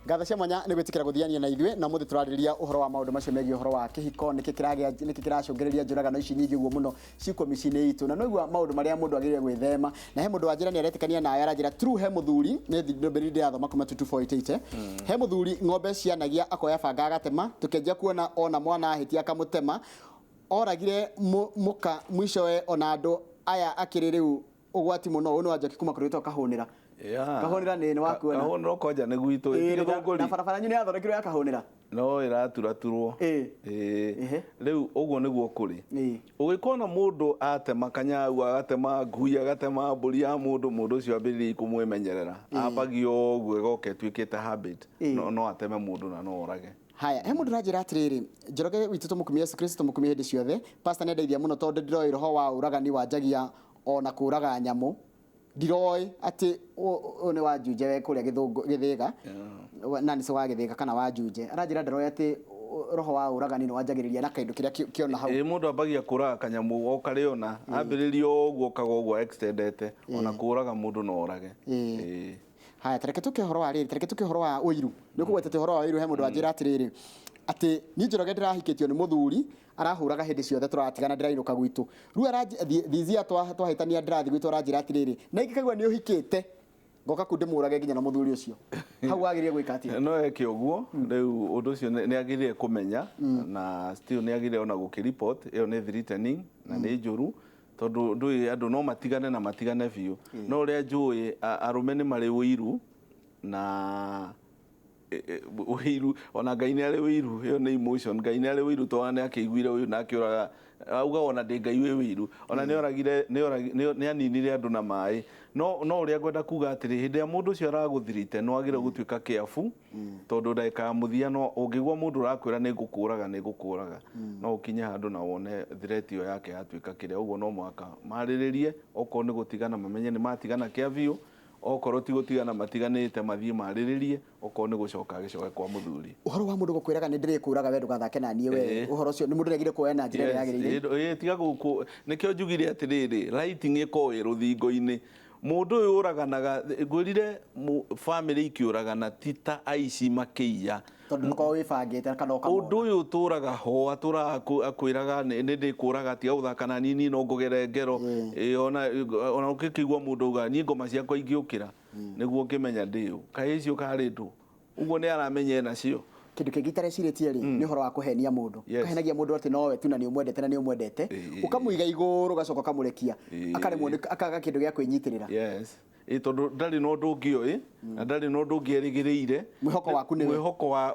Ngatho cia mwanya nĩ gwĩtĩkĩra gũthiania na ithuĩ, na ũmũthĩ tũrarĩrĩria ũhoro wa maũndũ macio megiĩ ũhoro wa kĩhiko, nĩkĩ kĩragĩa, nĩkĩ kĩracũngĩrĩria njũragano ici nyingĩ ũguo mũno ciĩkwo mĩciĩ-inĩ itũ, na noigua maũndũ marĩa mũndũ agĩrĩire gwĩthema. Na he mũndũ wanjĩra nĩ aretĩkania nawe, aranjĩra true, he mũthuri, nĩ ndũmĩrĩri ndĩrathoma kuma 22488, he mũthuri ng'ombe cianagia akoya banga agatema, tũkĩanjia kuona ona mwana ahĩtia akamũtema, oragire mũka mwicowe ona andũ aya akĩrĩ rĩu ũgwati mũno. Ũyũ nĩ wa Njoki kuma kũrĩ gwĩtwo Kahũnĩra. Kahũnĩra nĩ wakuona. Kahũnĩra kwanja nĩ gwitũ. Ĩĩ, na barabara yanyu nĩ yathondekirwo ya Kahũnĩra? No ĩraturaturwo. Ĩĩ. Rĩu ũguo nĩguo kũrĩ. Ũgĩkona mũndũ atema kanyau, agatema ngui, agatema mbũri ya mũndũ, mũndũ ũcio ambĩrĩrie kũmwĩmenyerera. Ambagia ũguo ĩgoka ĩtuĩkĩte habit. No ateme mũndũ na no orage. Haya, he mũndũ ũranjĩra atĩrĩrĩ, Njoroge witũ tũmũkumie Yesu Kristo, tũmũkumie hĩndĩ ciothe. Pastor nĩ andeithia mũno tondũ ndiroĩ roho wa ũragani wanjagia ona kũraga nyamũ. Ndiroĩ atĩ ũyũ nĩ wa Njunje we kũrĩa Gĩthũngũ, Gĩthĩga, Nancy wa Gĩthĩga kana wa Njunje. Aranjĩra ndaroĩ atĩ roho wa ũragani nĩ wanjagĩrĩria na kĩndũ kĩrĩa kĩona hau. Ĩĩ, mũndũ ambagia kũraga kanyamũ o karĩa ona, ambĩrĩria o ũguo okaga ũguo extendete, ona kũraga mũndũ no orage. Ĩĩ. Haya, tareke tũke ũhoro wa rĩrĩ, tareke tũke ũhoro wa ũiru. Nĩ ũkũgwetete ũhoro wa ũiru, he mũndũ wanjĩra atĩrĩrĩ, atĩ niĩ Njoroge ndĩrahikĩtio nĩ mũthuri, arahũraga hĩndĩ ciothe tũratigana ndĩrainũka gwitũ. Rĩu this year twahĩtania ndĩrathiĩ gwitũ aranjĩra atĩrĩrĩ, na ingĩkaigua nĩ ũhikĩte, ngoka kuu ndĩmũrage nginya na mũthuri ũcio. Hau wagĩrĩire gwĩka atĩa? No eke ũguo, rĩu ũndũ ũcio nĩ agĩrĩire kũmenya, na still nĩ agĩrĩire ona gũkĩ-report, ĩyo nĩ threatening na nĩ njũru, tondũ ndũĩ andũ no matigane na matigane biũ. No ũrĩa njũĩ, arũme nĩ marĩ ũiru na ũiru, ona Ngai nĩ arĩ ũiru, ĩyo nĩ emotion. Ngai nĩ arĩ ũiru tondũ nĩ akĩiguire ũiru na akĩũraga, auga ona ndĩ Ngai wĩ ũiru. Ona nĩ oragire, nĩ aninire andũ na maĩ. No no ũrĩa ngwenda kuga atĩrĩ, hĩndĩ ĩrĩa mũndũ ũcio aragũthirite nĩ wagĩrĩirwo gũtuĩka careful, tondũ ndagĩka ya mũthia no ũngĩigua mũndũ ũrakwĩra nĩ ngũkũraga, nĩ ngũkũraga, no ũkinye handũ na wone threat ĩyo yake yatuĩka kĩrĩa. Ũguo no mũhaka marĩrĩrie, okorwo nĩ gũtigana mamenye nĩ matigana kĩa biũ, okorwo ti gũtigana matiganĩte mathiĩ marĩrĩrie, okorwo nĩ gũcoka agĩcoke kwa mũthuri. Ũhoro wa mũndũ gũkwĩraga nĩ ndĩrĩkũraga we ndũgathake na niĩ we, ũhoro ũcio nĩ mũndũ nĩagĩrĩire kuoya na njĩra ĩrĩa yagĩrĩire. Ĩĩ, tiga gũkũ, nĩkĩo njugire atĩrĩrĩ, writing ĩkoragwo ĩ rũthingo-inĩ. Mũndũ ũyũ ũraganaga, ngwĩrire bamĩrĩ ikĩũragana ti ta aici makĩiya. Tondũ ndũkoragwo wĩbangĩte kana ũkamona. Ũndũ ũyũ ũtũraga ho, atũraga akwĩraga nĩ ndĩkũraga, tiga gũthaka na niĩ, niĩ no ngũgere ngero. Ĩĩ, ona ona ũngĩkĩigua mũndũ auga niĩ ngoma ciakwa ingĩũkĩra, nĩguo ngĩmenya ndĩ ũ. Kaĩ icio karĩ ndũ? Ũguo nĩ aramenya enacio. Kĩndũ kĩngĩ itarecirĩtie rĩ, nĩ ũhoro wa kũhenia mũndũ. Ũkahenagia mũndũ atĩ nowe tu na nĩ ũmwendete na nĩ ũmwendete, ũkamũiga igũrũ ũgacoka ũkamũrekia, akaremwo nĩ, akaga kĩndũ gĩa kwĩnyitĩrĩra. Yes. Ĩ tondũ ndarĩ na ũndũ ũngĩ oĩ, na ndarĩ na ũndũ ũngĩ erĩgĩrĩire. Mwĩhoko waku nĩwe. Mwĩhoko wa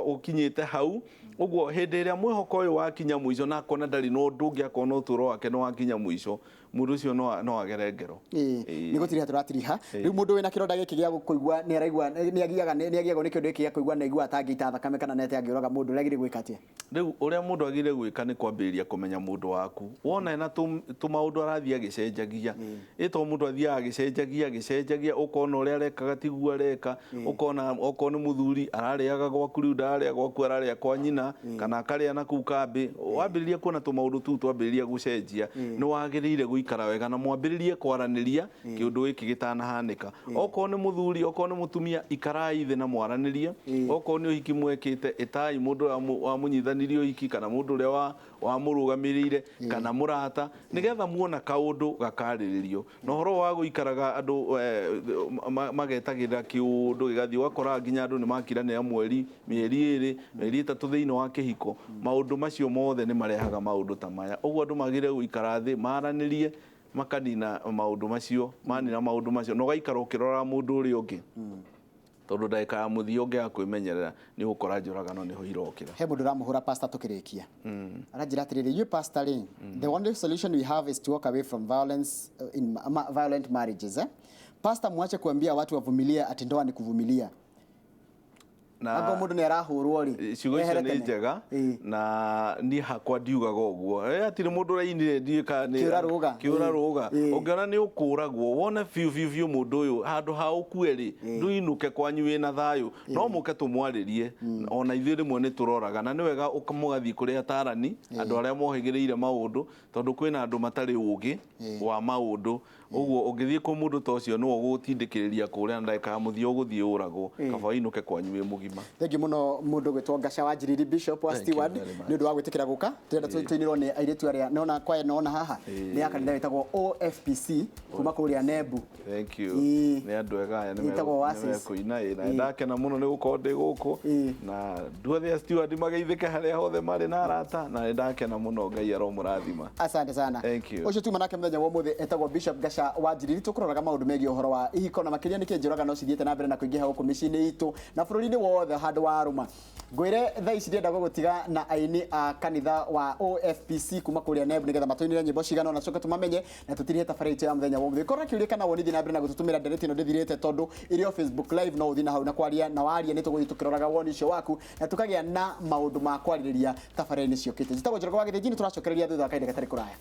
ũkinyĩte hau. Ũguo hĩndĩ ĩrĩa mwĩhoko ũyũ wakinya mũico na akona ndarĩ na ũndũ ũngĩ, akona ũtũũro wake nĩ wakinya mũico, Mũndũ ũcio no agere ngero. Ĩĩ, nĩ gũtiriha tũratiriha. Rĩu mũndũ wĩna kĩronda gĩkĩ gĩa kũigua nĩ araigua nĩ agiaga nĩ agiagwo nĩ kĩũndũ gĩkĩ gĩa kũigua nĩ aiguaga ta angĩita thakame kana nĩ atĩ angĩũraga mũndũ, ũrĩa agĩrĩire gwĩka atĩa? Rĩu ũrĩa mũndũ agĩrĩire gwĩka nĩ kwambĩrĩria kũmenya mũndũ waku. Wona ena tũmaũndũ arathiĩ agĩcenjagia, ĩ to mũndũ athiaga agĩcenjagia agĩcenjagia, ũkona ũrĩa arekaga tiguo areka, ũkona okorwo nĩ mũthuri ararĩaga gwaku rĩu ndararĩa gwaku ararĩa kwa nyina, kana akarĩa na kũu kambĩ. Wambĩrĩria kuona tũmaũndũ tũu twambĩrĩria gũcenjia, nĩ wagĩrĩire gũikara wega na mwambĩrĩrie kwaranĩria kĩũndũ gĩkĩ gĩtanahanĩka. Okorwo nĩ mũthuri, okorwo nĩ mũtumia, ikarai thĩ na mwaranĩrie. Okorwo nĩ ũhiki mwekĩte, ĩtai mũndũ ũrĩa wamũnyitithanirie ũhiki kana mũndũ ũrĩa wamũrũgamĩrĩire kana mũrata, nĩgetha muona kaũndũ gakarĩrĩrio. Na ũhoro wa gũikaraga andũ magetagĩrĩra kĩũndũ gĩgathiĩ, ũgakora nginya andũ nĩ makiranĩra mweri, mĩeri ĩrĩ, mĩeri ĩtatũ thĩinĩ wa kĩhiko. Maũndũ macio mothe nĩ marehaga maũndũ ta maya. Ũguo andũ magĩrĩire gũikara thĩ, maranĩrie, makanina maũndũ macio, manina maũndũ macio, na ũgaikara ũkĩroraga mũndũ ũrĩa ũngĩ. Tondũ ndagĩka ya mũthia ũngĩaga kwĩmenyerera nĩ ũgũkora njũragano nĩho irokĩra. He mũndũ ũramũhũra pastor tũkĩrĩkia. Aranjĩra atĩrĩrĩ, ithuĩ pastor rĩ, the only solution we have is to walk away from violence in violent marriages, eh? Pastor, mwache kuambia watu wavumilie ati ndoa ni kuvumilia. Na Angorwo mũndũ nĩ arahũrwo rĩ, ciugo icio ehere nĩ tene. njega Ĩĩ. na niĩ hakwa ndiugaga ũguo. Hatirĩ mũndũ ũrainire ndiũĩ kana nĩ Kĩũra rũga. Kĩũra rũga. Ĩĩ. Ũngĩona nĩ ũkũragwo wone biũ biũ biũ mũndũ ũyũ handũ ha ũkue rĩ, ndũinũke kwanyu wĩna thayũ, no mũke tũmwarĩrie. Ona ithuĩ rĩmwe nĩ tũroraga na nĩ wega mũgathiĩ kũrĩ atarani, andũ arĩa mohĩgĩrĩire maũndũ, tondũ kwĩna andũ matarĩ ũgĩ wa maũndũ. Ũguo ũngĩthiĩ kwĩ mũndũ ta ũcio nĩwe ũgũgũtindĩkĩrĩria kũrĩa na ndagĩka ya mũthia ũgũthiĩ ũragwo, kaba ũinũke kwanyu wĩ mũgima. Thengiũ mũno mũndũ gwĩtwo Ngaca wa Njiriri, Bishop wa Thank you Steward, very much. nĩ ũndũ wa gwĩtĩkĩra gũka. Tũrenda tũinĩrwo nĩ airĩtu arĩa nona kwaya nona haha nĩ ya kanitha wĩtagwo OFPC kuma kũrĩa Nembu. Thank you. Ĩĩ. Nĩ andũ ega aya, Ĩtagwo Oasis. nĩmekũina ĩ na ndakena mũno nĩ gũkorwo ndĩ gũkũ, na andũ othe a Steward mageithĩke harĩa hothe marĩ na arata, na nĩ ndakena mũno. Ngai aromũrathima. Asante sana. Thank you. Ũcio tuma nake mũthenya wa ũmũthĩ etagwo Bishop Gaca wa Njiriri. Tũkũroraga maũndũ megiĩ ũhoro wa ihiko na makĩria nĩkĩ njũragano cithiĩte na mbere na kũingĩha gũkũ mĩciĩ-inĩ itũ na bũrũri-inĩ wothe handũ wa rũma. Ngwĩre thaa ici ndĩrenda gũgũtiga na aini a kanitha wa OFPC kuma kũrĩa Nembu nĩgetha matũinĩre nyĩmbo cigana ũna, coke tũmamenye na tũtirihe tabarĩra itũ ya mũthenya wa ũmũthĩ. Korwo na kĩũria kana woni, thiĩ na mbere na gũtũtũmĩra. Ndereti ĩno ndĩthirĩte tondũ ĩrĩ o Facebook Live, no ũthiĩ na hau na kwaria, na waria nĩ tũgũthiĩ tũkĩroraga woni ũcio waku na tũkagĩa na maũndũ ma kwarĩrĩria tabarĩra-inĩ ciũkĩte. Njĩtagwo Njoroge wa Gĩthĩnji, nĩ tũracokereria thutha wa kahinda gatarĩ kũraya.